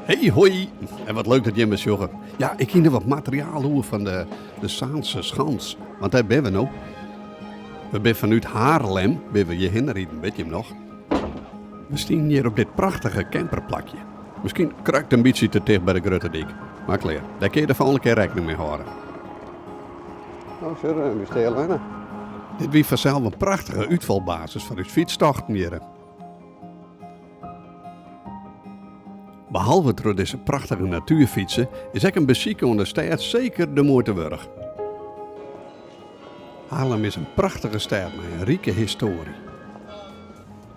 Hey hoi, en wat leuk dat jimme wer sjogge. Ja, ik hie noch wat materiaal oer fan de, de Zaanse Schans, want dêr binne we no. We binne fanút Haarlem binne we hjirhinne riden, wit jim noch? We stienen hjir op dit prachtige camperplakje. Miskien krekt in bytsje te ticht by de grutte dyk, mar klear, dêr kinne je de folgjende kear rekkening mei hâlde. No, sjoch, we stean allinne. Dit wie fansels in prachtige útfalbasis foar ús fytstochten hjirre. Behalve troch dizze prachtige natuer fytse, is ek in besyk oan de stêd seker de muoite wurdich. Haarlem is in prachtige stêd mei in rike histoarje.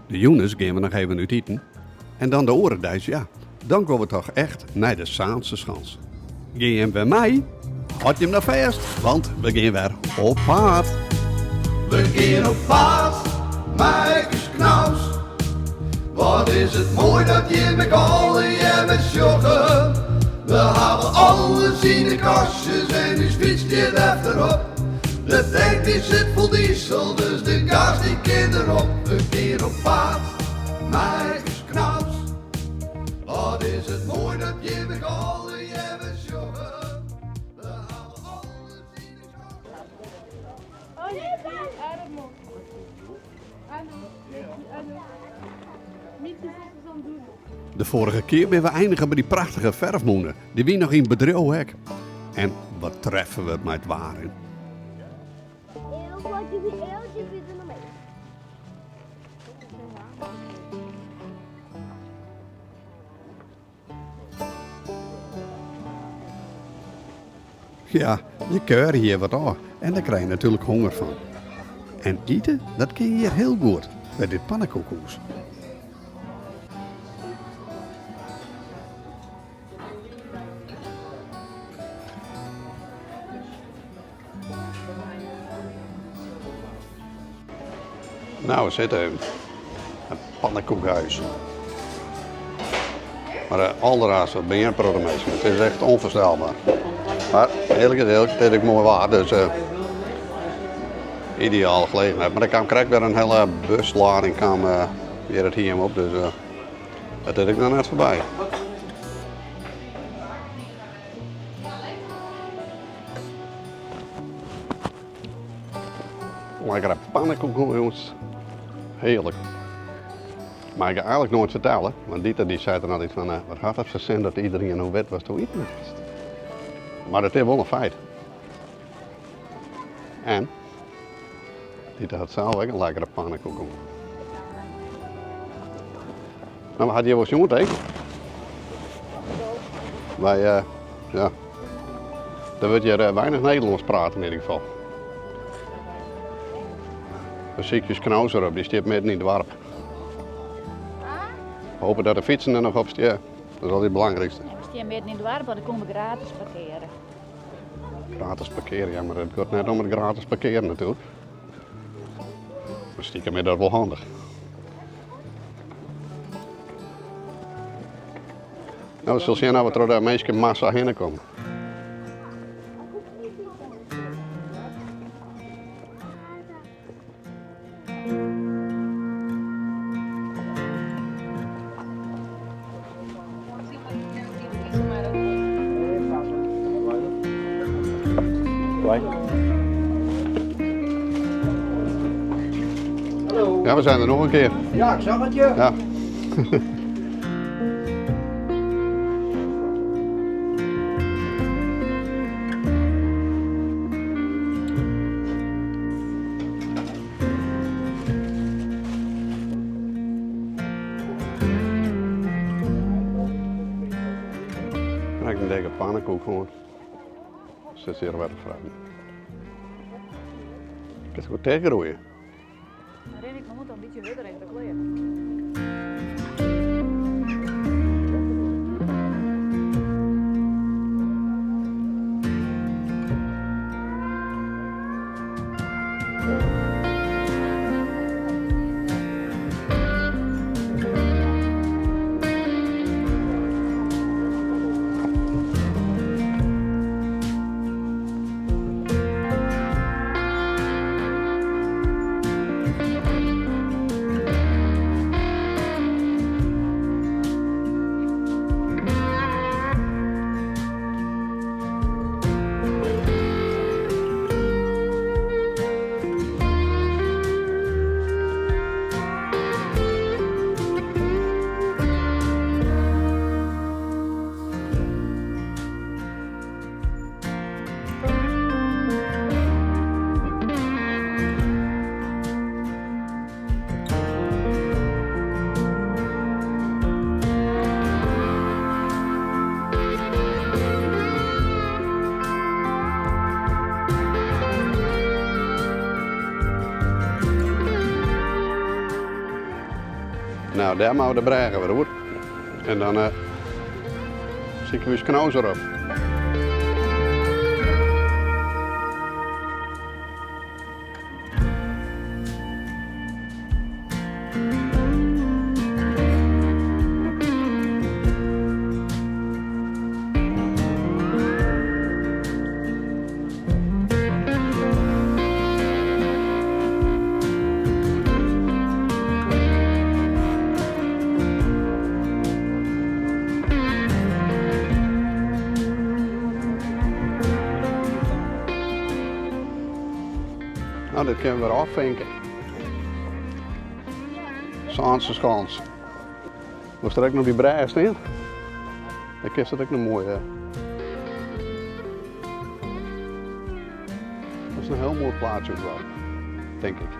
De jûnes gean we noch even út iten en dan de oare deis, ja, dan gean we toch echt nei de Zaanse Schans. Gean jim wer mei? Hâld jim noch fêst, want we gean wer op paad. We gean op paad mei ús Knaus. Wat is it moai dat jim ek allegear wer sjogge. We hawwe alles yn de kastjes en ús fyts stiet efterop. De tank dy sit fol diesel, dus de gas dy kin derop. We gean op paad mei ús Knaus. Wat is it moai dat jim ek allegear wer sjogge. We hawwe alles yn de De foarige kear binne we einige by dy prachtige ferfmûne. Dy wie noch yn bedriuw ek. En wat treffe we it mei it waar yn. Ja, je keure hjir wat ôf en dêr krije je natuerlik honger fan. En ite, dat kin hjir hiel goed by dit pannekoekhûs. Nou, we sitte in in pannenkoekhuis. Maar uh, alderhaast, wat bin je in protte minsken. It is echt onvoorstelbaar. Maar eerlijk is eerlijk, it is ek moai waar, dus uh, ideale gelegenheid. Maar der kaam krekt wer in hiele buslading kaam, uh, hjir it hiem op, dus uh, dat is ek noch net foarby. Lekkere pannenkoek, jongens. Heerlijk. Maar ik ga eigenlijk nooit vertellen, want Dieter die zei dan altijd van, wat had dat voor zin dat iedereen nou weet wat du iten hast. Maar dat is wel een feit. En Dieter had zelf ook een lekkere pannenkoek. Nou, had je wel sjoen, hè? Wij, ja, der wurdt hjir weinich Nederlânsk praat yn ieder gefal. We sykje ús Knauser op, dy stiet midden yn it doarp. Hope dat de fytsen der noch op stean. Dat is altyd it belangrykste. We stean midden yn it doarp, want dan koene we gratis parkeare. Gratis parkeare, ja, mar it giet net om it gratis parkearen natuerlik. Mar stikem is dat wol handich. Nou, we sille sjen oft we troch de minskenmassa hinne komme. Ja, we zijn er nog een keer. Ja, ik zag het je. Ja. Krij in dikke pannenkoek gewoon. Sit hjir wer te fragen. Kinst goed tegenroeien. Dan rin ik mijn hond al een beetje hurder even klear. Nou, dêr moatte we de brêge wer oer. En dan sykje we ús knaus wer op. Nou, dit kinne we wer ôffinke. Zaanse Schans. Moast der ek noch dy brêge stean? Dêr kinst it ek noch moai. Dat is in hiel moai plaatsje ook wel, tink ik.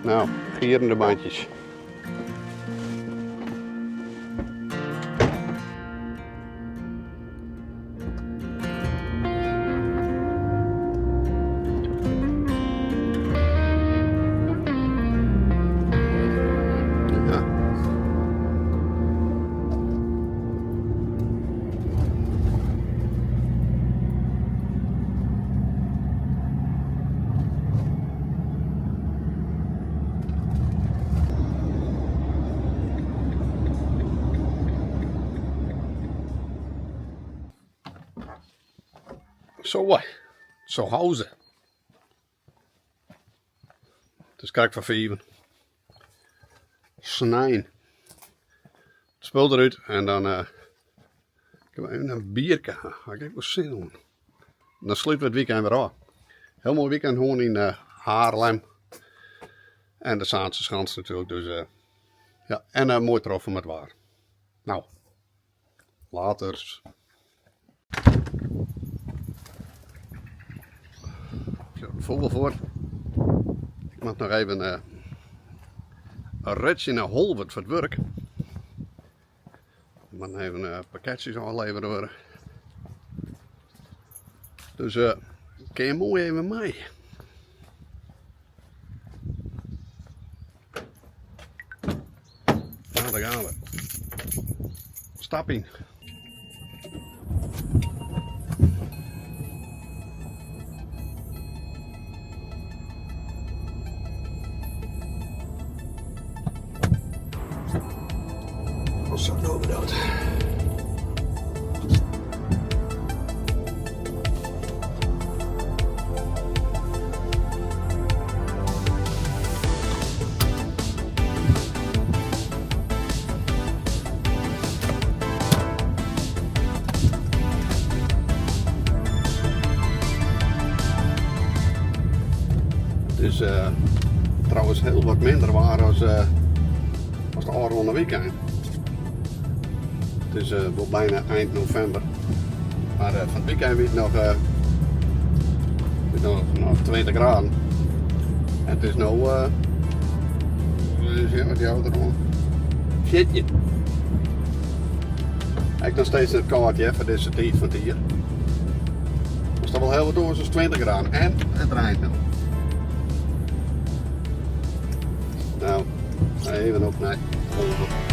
Nou, gierende bandjes. Ja. Zo, zo houze. It is krekt foar fiven. Snein. It spul derút en dan uh, kinne we even in bierke ha. Ha ik ek wol sin oan. Dan slute we it wykein wer ôf. Hiel moai wykein hân yn uh, Haarlem. En de Zaanse Schans natuerlik. Dus, uh, ja, en uh, moai troffen mei it waar. Nou, laters. Zo, de fûgel foar. Ik moat noch even uh, in ritsje nei Holwert foar it wurk. Der moatte even uh, pakketsjes ôflevere wurde. Dus uh, kin je moai even mei. Nou, daar gaan we. Stap yn. Zo doen we dat. It is uh, trouwens hiel wat minder waar as, uh, as de ôfrûne wykein. It is uh, wol byna ein novimber. Mar fan it wykein wie it noch, noch 20 graden. En it is no, wat jouwe der oan? 14. Ek noch steeds net kâld hear, foar dizze tiid fan it jier. Dat is toch wol hiel wat oars as 20 graden. En it reint no. Nou, even op nei Holwert.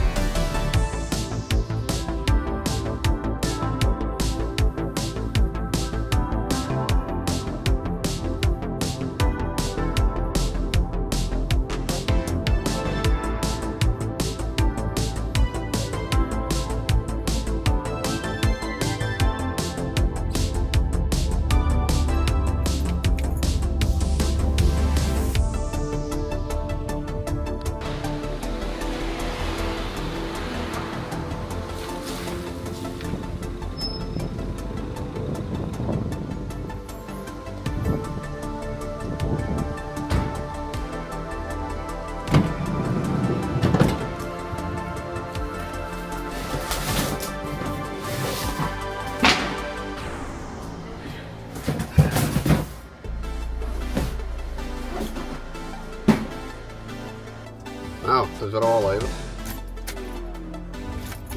is wer ôfleverd.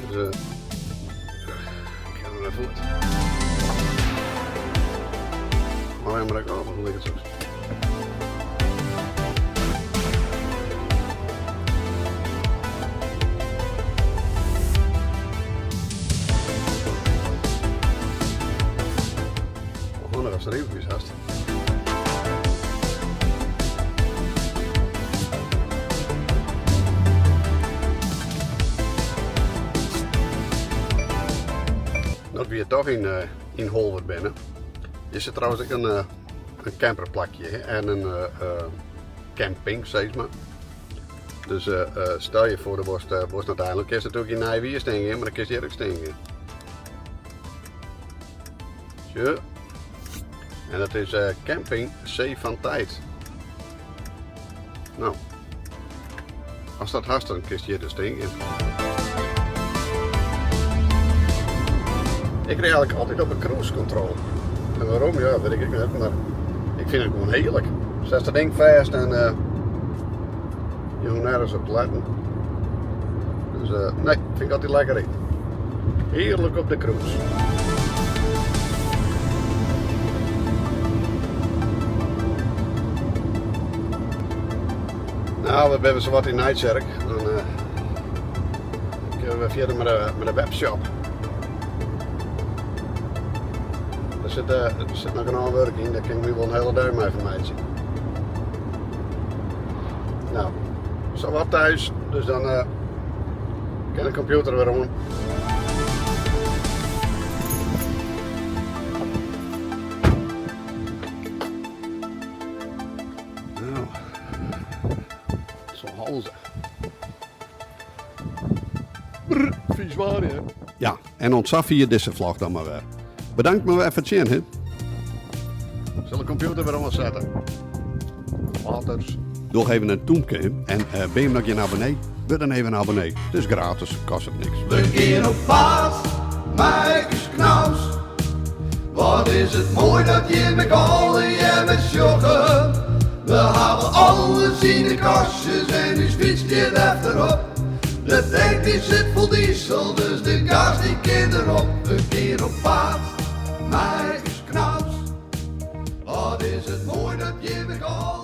Dus ik ha der fuort. Maar even maar oh, hoe ligt het zo? Handig as der even hast. No't we hjir toch yn, eh, yn Holwert binne, is der trouwens ek in, eh, in camperplakje hè, en in eh, camping, sis mar. Dus stel je foar, do wolst, wolst nei it eilân, kinst natuerlik yn Nijewier stean gean, mar dan kinst hjir ek stean gean. Sjoch. En dat is camping Zee van Tijd. No, ast dat hast, dan kinst hjir dus stean gean. Ik rij eigenlijk altyd op de cruise control. En waarom? Ja, weet ik net, mar ik fyn it gewoan hearlik. Setst dat ding fêst en uh, je hoecht nergens op te letten. Dus uh, nee, fyn ik altyd lekker riden. Hearlik op de cruise. Nou, we binne sawat yn Nijtsjerk. Dan uh, kinne we fierder mei de webshop. Der sit, der sit noch genôch wurk yn, dêr kin ik my wol in hiele dei mei fermeitsje. Nou, sawat thús, dus dan uh, kin de kompjûter wer oan. Nou, zo halzen. Brr, vies waar, hè? Ja, en oant safier dizze vlog dan mar wer. Bedankt mar wer foar it sjen, hè. Sil de kompjûter wer oansette. Laters. Doch even in tûmke en uh, bin je noch gjin abonnee? Wurd dan even abonnee. It is gratis, kostet niks. We gean op paad, mei ús knaus. Wat is it moai dat jimme allegearre sjogge. We hawwe alles yn de kastjes en ús fyts stiet efterop. De tank dy sit fol diesel, dus de gas dy kin derop. We gean op paad, mei ús knaus. Wat is it moai dat jimme allegearre.